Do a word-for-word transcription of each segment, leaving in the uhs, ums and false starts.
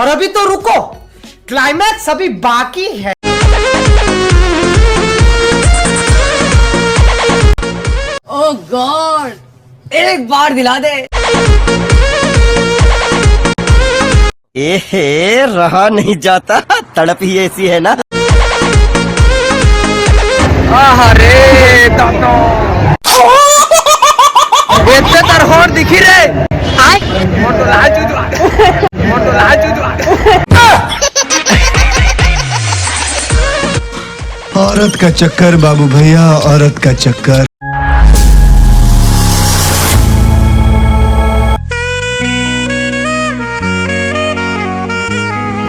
और अभी तो रुको, क्लाइमैक्स अभी बाकी है। Oh God, एक बार दिला दे। एहे, रहा नहीं जाता, तड़प ही ऐसी है ना। अरे दादा, इतने तर होर दिखी रे। मोर तो लाज चुदवा, मोर तो लाज चुदवा। औरत का चक्कर बाबू भैया, औरत का चक्कर।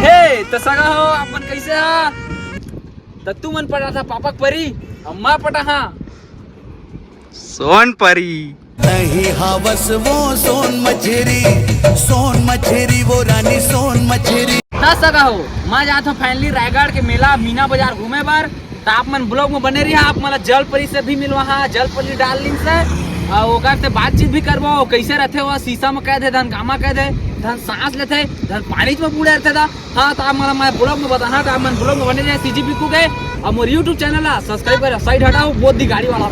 हे, त सगा हो, आप मन कैसे हा? त तू मन पटा था पापक परी, अउ मैं पटा हा सोन परी। नहीं हावस वो सोन मछरी, सोन मछरी वो रानी सोन मछरी। त सगा हो, मैं जात हूँ फाइनली रायगढ़ के मेला मीना बाजार घूमे बर। त आप मन ब्लॉग में बने रही, आप मन ला जलपरी से भी मिलवा हा, जलपरी डार्लिंग से, अउ ओकर से बातचीत भी करबो, कैसे रहते हो, शीशा में कैद है, धन गामा कैद है, धन सांस लेते, धन पानी में बूड़े रहते था। हाँ, त आप मन ला मैं ब्लॉग में बताना, त आप मन ब्लॉग में बने रहे, सीजी पिकू के, अउ मोर YouTube चैनल ला सब्सक्राइब करे, साइड हटाओ, बहुत दी गाड़ी वाला।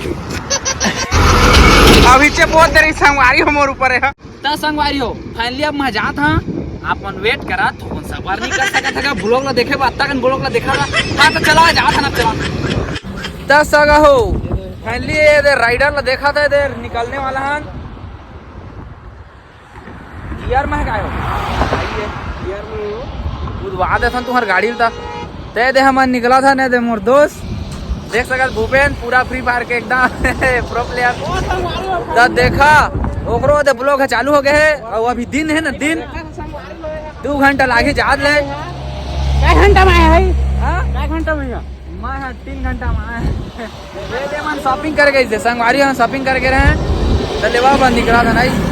अभी चे बहुत देरी संगवारी हो मोर ऊपर है। त संगवारी हो, फाइनली अब मैं जात हाँ, आप मन वेट करा, तो कौन सबर नहीं कर सकत है, ब्लॉग ला देखे, बात तक ब्लॉग ला देखा था। हाँ, त चला, जात हन, अब चला। त सगा हो, फाइनली ये दे राइडर ला देखा था, इधर निकलने वाला हन। गियर में है का हो? गियर में हो। बुधवा देथन तुम्हार गाड़ी ल त। ते दे हमन निकला था, ने दे मोर दोस्त। देख सकत भूपेन पूरा फ्री फायर के एकदम प्रो प्लेयर। त देखा, ओकरो दे ब्लॉग है चालू हो गए है, अउ अभी दिन है ना, दिन दू घंटा लागे जात ले। कै घंटा में आए भाई? हाँ? कै घंटा में भैया? मैं हाँ तीन घंटा में आए। ये दे मन शॉपिंग कर गई से, संगवारी हम शॉपिंग करके रहे, त लेवा बंद निकला था नहीं।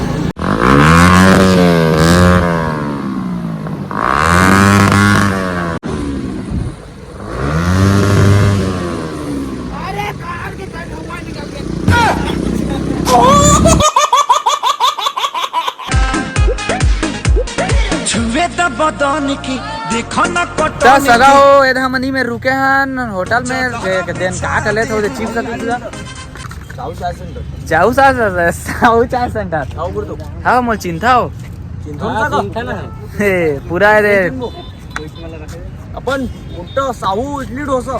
छुए त बदन की, देखो न त सगा हो, एदे हमन ई में रुके हन होटल में, दे, देन का चले थे, चिप्स चिप्स। चाऊ चाय सेंटर। चाऊ चाय सेंटर, चाऊ चाय सेंटर। चाऊ बोल दो। हाँ, मोर चिंता हो। चिंता ना है। हे, पूरा है रे। अपन मोटा साहू इडली डोसा।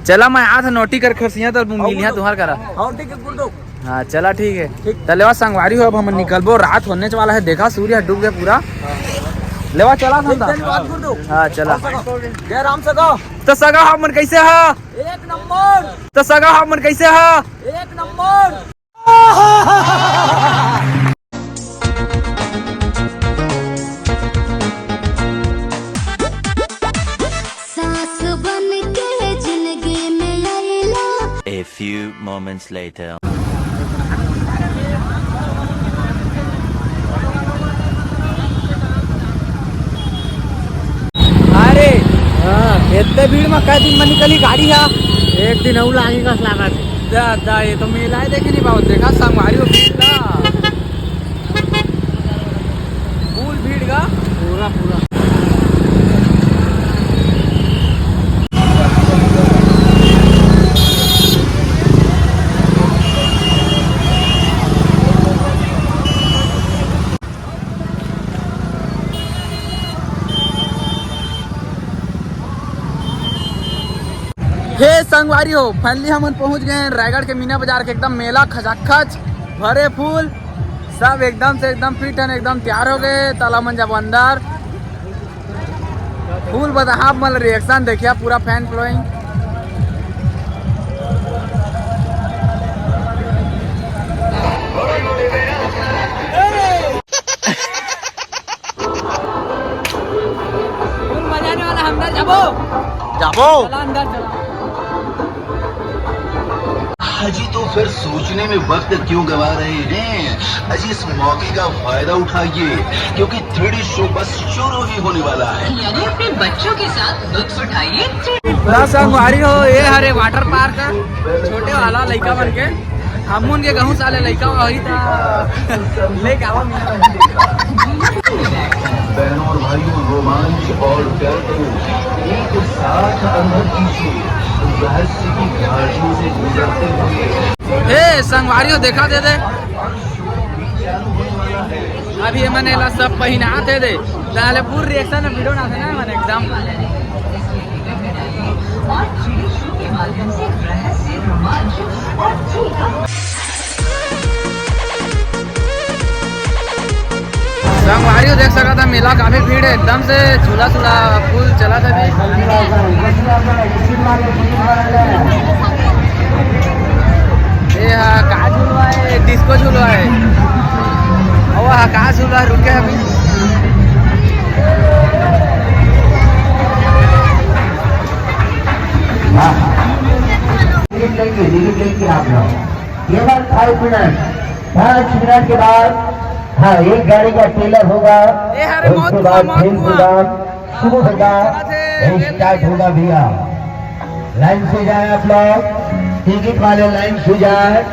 चला, मैं आत नोटी कर खरसिया, त मिलिया तुहार करा। हाँ, ठीक है, बोल दो। हाँ, चला, ठीक है। त लेवा संगवारी हो, अब हमन निकलबो, रात होने वाला है, देखा सूर्य डूब गया पूरा। लेवा चला संता। हाँ, चला। जय राम सगा। त सगा हमन कैसे हा? एक नंबर। त सगा हमन कैसे हा? एक नंबर। सास बन के जिंदगी में आइला। A few moments later. अरे, हाँ, इतने भीड़ में कै दिन में निकली गाड़ी हा? एक दिन अउ लागी कस लागत। दा, दा, ये तो मेला है, देखे नहीं पाओ, देखा संगवारी हो भीड़ ना। फुल भीड़ का। पूरा, पूरा। हे संगवारी हो, फाइनली हमन पहुंच गए हैं रायगढ़ के मीना बाजार के एकदम मेला खचाखच भरे फूल, सब एकदम से एकदम फिट हैं, एकदम तैयार हो गए। त हमन जाबो अंदर। फुल बता आप मन रिएक्शन देखिया पूरा फैन फॉलोइंग। फुल मजा आने वाला, अंदर जाबो। जाबो। चला अंदर चला। हाजी तो फिर सोचने में वक्त क्यों गवा रहे हैं? अजी इस मौके का फायदा उठाइए, क्योंकि थ्री डी शो बस शुरू ही होने वाला है। यानी अपने बच्चों के साथ लुत्फ उठाइए। पूरा संगवारी हो, ये हरे वाटर पार्क है, छोटे वाला लइका बन के। हमन के कहूँ साले लइका होही त लेके आवा। बहनों और भाइयों, रोमांच और डर को एक साथ अनुभव कीजिए। रहस्य की घाटियों से गुजरते हुए हे संगवारियों, देखा दे दे। अभी ये मन एला सब पहिनात हे दे। ताले पूर्ण reaction में video ना देना मन एकदम। संगवारी हो देख सकत ह, मेला काफी भीड़ हे एकदम से। झूला झूला फुल चलत हे अभी। ये हा का झूलवा हे? Disco झूलवा हे। अउ हा का झूलवा रुके अभी। हाँ। टिकट लेंगे, टिकट लेंगे आप लोग। केवल five minute, पाँच मिनट के बाद, हाँ, एक गाड़ी का trailer होगा, ए, अरे, उसके बाद फिर से शुरू होगा, start होगा भैया। लाइन से जाए आप लोग, टिकट वाले लाइन से जाए,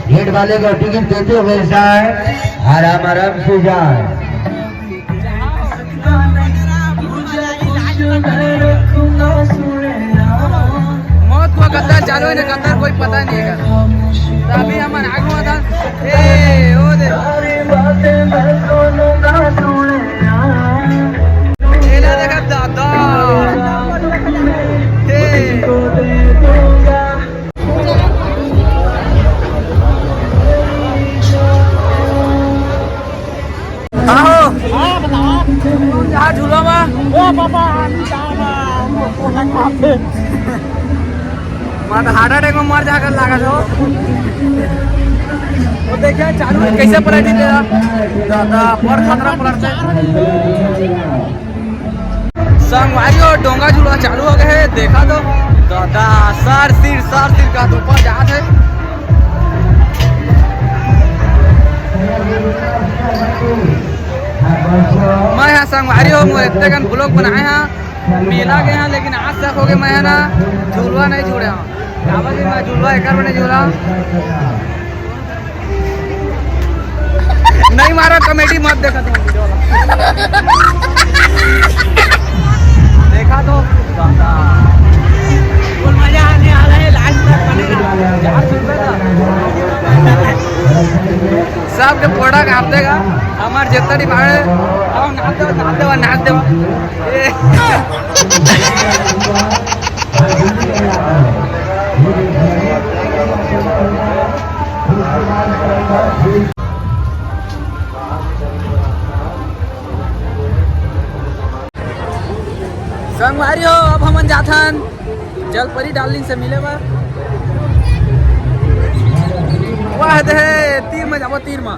गेट वाले को टिकट देते हुए जाए, आराम आराम से जाए। मौत को गद्दार चालू है ना, गद्दार कोई पता नहीं है। तो अभी हमन आगू आता। ए, ओ दे। एला देखा दादा। ए। आहो। हाँ, बताओ। कहाँ झूला बा? ओ बाबा, हम जाना, हमको पूरा खाते। मैं तो heart attack में मर जाकर लगा था। वो देखिए, चालू है, कैसे पलट ही दे रहा। दादा, बड़ खतरा पलटता है। संगवारी हो, डोंगा झूला चालू हो गए हे, देखा तो दादा, सर सिर, सर सिर का तो ऊपर जात हे। मैं हा संगवारी हो, मोर इतने कन vlog बनाए हा, मेला गए हा, लेकिन आज तक हो गए मैं हा ना झूलवा नहीं झूले हा। काबर कि मैं झूलवा एक बार नहीं झूला। नहीं मारा, comedy मत देखा तुम video वाला। देखा तो full मजा आने वाला है, last तक बने रहो। चार सौ रुपए का। सबके product आप देगा, हमारे जितना भी भाड़े, आओ नाच देवा, नाच देवा, नाच देवा। ए। संगवारी हो, अब हमन जाथन जलपरी darling से मिले बर। वाह दे, तीर में जाबो, तीर में।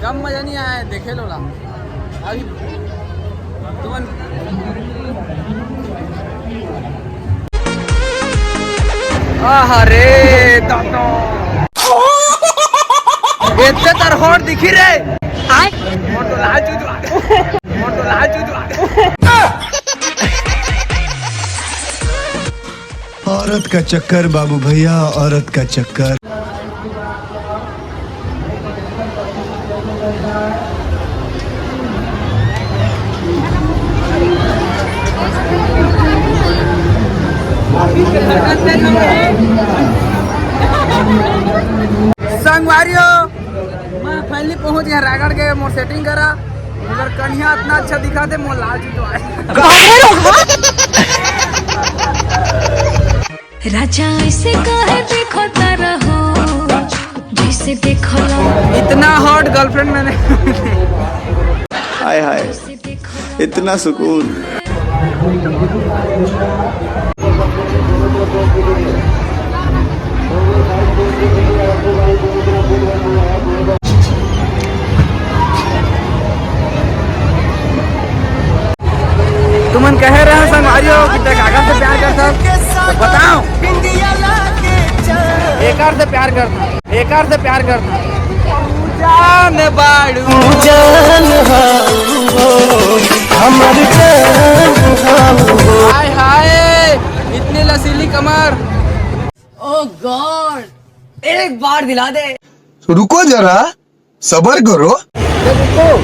कम मजा नहीं आए, देखे लोला। अभी तुमन, आहा रे दादा, इतने तर होट दिखी रे। आय। मोर तो लाल चूचू आ गए। मोर तो लाल चूचू आ गए। औरत का चक्कर बाबू भैया, औरत का चक्कर। संगवारी हो, मैं finally पहुंच गया रायगढ़ के, मोर setting करा। मगर कन्हिया इतना अच्छा दिखा थे, मोर लाल चुचवा है। राजा ऐसे काहे देखता रहो, जैसे देखो इतना hot girlfriend मैंने। हाय हाय, इतना सुकून। तुमन कहे रहे संगवारी हो कि तैं काकर से प्यार करथस, तो बताओ। एकर से प्यार करथस, एकर से प्यार करथस। जान बाड़ू। जान हाउ हो, हमर जान हाउ हो। हाय हाय, इतनी लसीली कमर। Oh God, एक बार दिला दे। तो रुको जरा, सबर करो।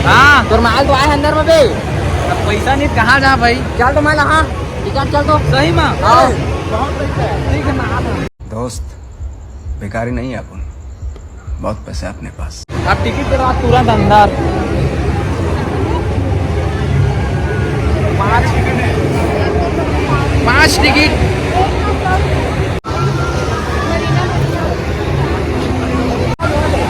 हाँ। तोर माल तो आए अंदर में बे। अब पैसा नहीं, कहाँ जा भाई? चल तो मैं हाँ, टिकट चल तो। सही में? हाँ। ठीक है ना। दोस्त, बेकारी नहीं है अपन, बहुत पैसा है अपने पास। अब टिकट के बाद तुरंत अंदर। पाँच, पाँच टिकट।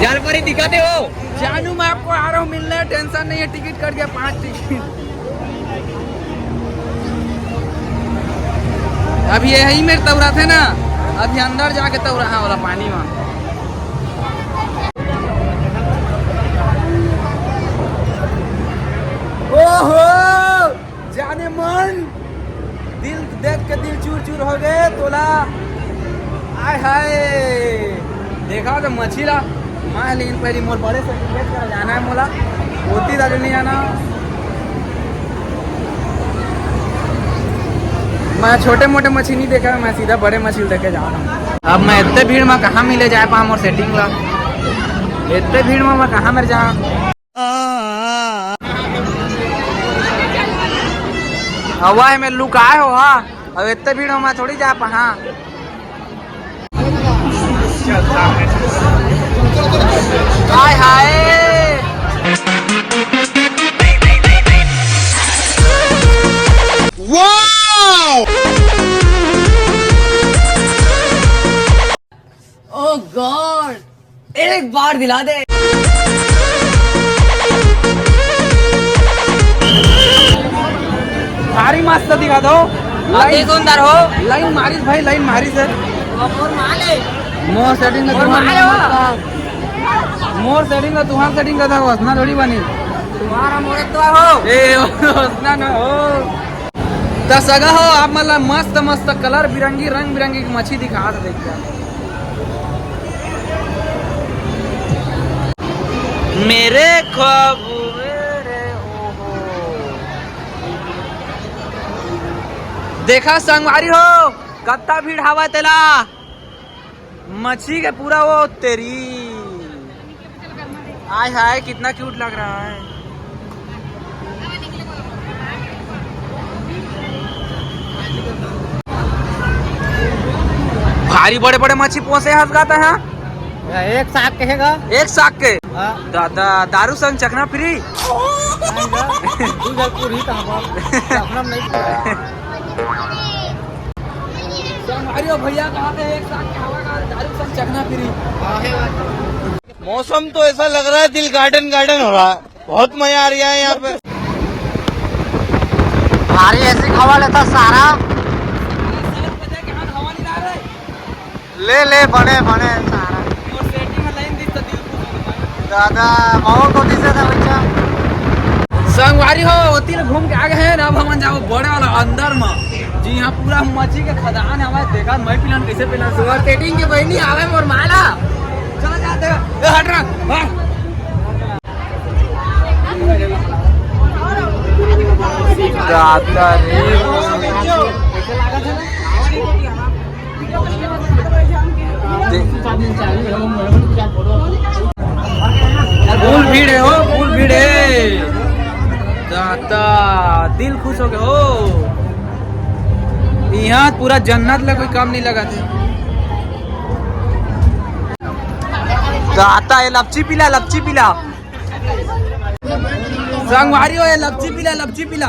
जलपरी दिखाते हो। जानू, मैं आपको आ रहा हूँ मिलने, टेंशन नहीं है, टिकट कट गया, पाँच टिकट। अब यही मेर तौरा थे ना, अभी अंदर जाके तौरा, हाँ, वाला पानी में। ओहो, जाने मन, दिल देख के दिल चूर चूर हो गए तोला। आय हाय, देखा तो मछली ला। मैं लेकिन पहले मोर बड़े से invest कर जाना है मोला, होती दादू नहीं जाना। मैं छोटे मोटे मछली नहीं देखा, मैं सीधा बड़े मछली देखे जा रहा हूँ। अब मैं इतने भीड़ में कहाँ मिले जाए पा मोर सेटिंग ला, इतने भीड़ में मैं कहाँ मर जा। हवा है में लुकाए हो, हाँ। अब इतने भीड़ में मैं थोड़ी जा पा, हाँ। हाय हाय। Wow! Oh God, एक बार दिला दे। भारी मस्त दिखा दो। अति सुंदर हो। लाइन मारिस भाई, लाइन मारिस है। मोर माल है। मोर सेटिंग का मोर तुहार माल है। मोर सेटिंग का तुहार सेटिंग का था, वसना थोड़ी बनी। तुम्हारा मोर तो हो। ए, वसना ना हो। त सगा हो, आप मन ला मस्त मस्त कलर बिरंगी, रंग बिरंगी के मछली दिखात हे, देखा। मेरे ख्वाब मेरे, ओहो। देखा संगवारी हो, कत्ता भीड़ हवा तेला। मछली के पूरा वो तेरी। आय हाय, कितना क्यूट लग रहा है। भारी बड़े बड़े मछली पोसे हंस गाता है। एक साग के हेगा। एक साग के? हाँ। दादा, दारू संग चखना फ्री। नहीं ना, दू जल पूरी तो हम अपना नहीं। संगवारी हो भैया, कहा थे एक साथ के हवा का दारू सब चखना फ्री। मौसम तो ऐसा लग रहा है दिल गार्डन गार्डन हो रहा है, बहुत मजा आ रहा है यहाँ पे। भारी ऐसी हवा लेता सारा। ले ले बड़े बड़े सारा। दादा, बहुत कोशिश है बच्चा। संगवारी हो, ओती ले घूम के आ गए हैं ना, अब हमन जाओ बड़े वाला अंदर में, जी हाँ, पूरा मछली के खदान हवे। देखा मैं पिलन कैसे पिलन सुअर सेटिंग के बहनी आवे मोर माला। चला जाते हैं। ए, हट रहा, हट। दादा रे। फुल भीड़ है हो, फुल भीड़ है। दादा, दिल खुश हो गया हो। यहाँ पूरा जन्नत ला कोई काम नहीं लगा थे। दादा, ये लपची पिला, लपची पिला। संगवारी हो, ये लपची पिला, लपची पिला।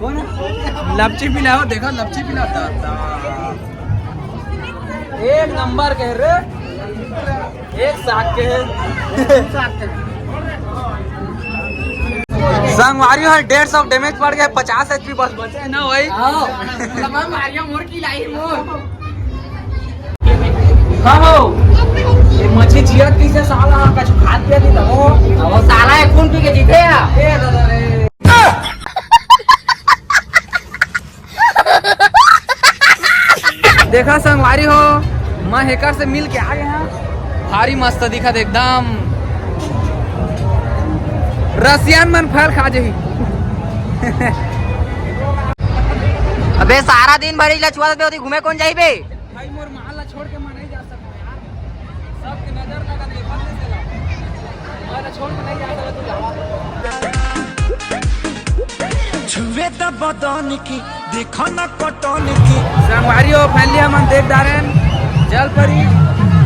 कौन? लपची पिला हो, देखो लपची पिला। दादा। एक नंबर के रे, एक साग के। संगवारी हो, डेढ़ सौ डैमेज पड़ गया, पचास एचपी बस बचे है ना भाई। आओ, तमाम मारिया मोर की लाई मोर। हाँ हो, ये मछली जियत कैसे साला, कछु खात पियत नहीं तब हो। वो साला एक खून पी के जीते या? ए दादा रे। देखा संगवारी हो, मैं हेकर से मिल के आ गया। भारी मस्त दिखत एकदम। रसियन मन फल खा जही। अबे सारा दिन भरी लचुआ दे ओती घूमे कौन जाई बे? भाई मोर माल ला छोड़ के मैं नहीं जा सकता। बदन की देखा ना कटन की। संगवारी हो, finally हमन देख डारेन जलपरी।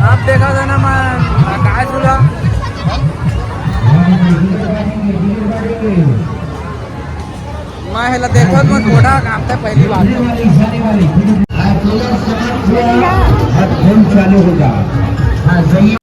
आप देखा था ना, मैं कहा सुला मैं हेला देखत मन गोठा कांपता पहली बार। अब फोन चालू होगा। हाँ, सही।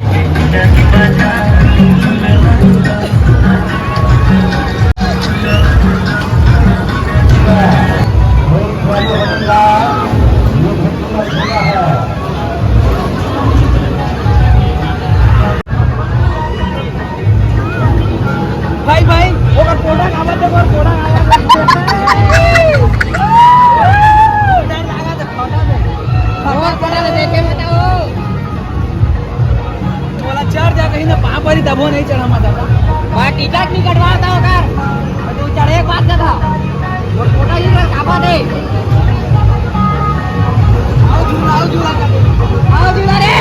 भाई, भाई, ओकर कोड़ा काबर दे, ओकर कोड़ा आया। डर लगा था, कोड़ा दे। ओकर कोड़ा दे, देखे में तो। तोला चढ़ जा कहीं ना, पाँव परी तभो नहीं चढ़ा माता का। बा, टिकट नहीं कटवा था ओकर। तू चढ़े एक बात का था। ओकर कोड़ा ही कर काबा दे। आओ झूला, आओ झूला कर। आओ झूला रे।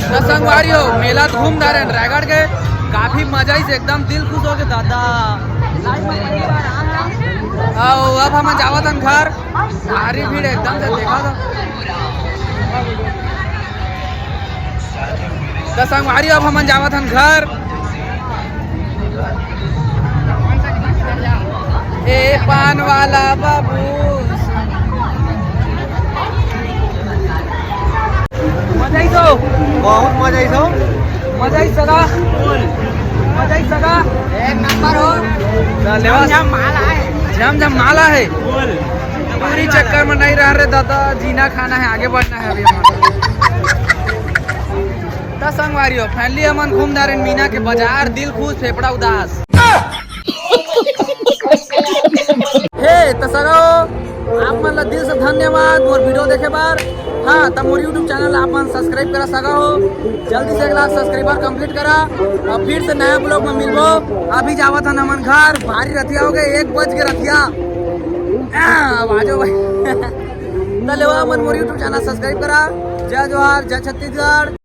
तो संगवारी हो, मेला घूम डारेन रायगढ़ के, काफी मजा आइस, एकदम दिल खुश हो गया दादा। आओ, अब हम जावत हन घर, भारी भीड़ एकदम से देखा था। तो संगवारी, अब हमन जावत हन घर। ए पान वाला बाबू। मजा ही तो। बहुत मजा आई तो। मजा ही सगा। मजा ही सगा। एक नंबर हो। लेवा। झम झम माला है। झम झम माला है। पूरी चक्कर में नहीं रह रहे दादा, जीना खाना है, आगे बढ़ना है अभी हमारा। त संगवारी हो, finally हमन घूम डारेन मीना के बाजार, दिल खुश, फेफड़ा उदास। हे, त सगा हो, आप मन ला दिल से धन्यवाद मोर video देखे बर। हाँ, त मोर YouTube channel ला आप मन subscribe करा सका हो। जल्दी से एक लाख subscriber complete करा और फिर से नया vlog में मिलबो। अभी जावत हन हमन घर, भारी रतिया हो गए, एक बज के रतिया। आ, अब आ जाओ भाई। त लेवा मन मोर YouTube channel subscribe करा। जय जोहार, जय छत्तीसगढ़।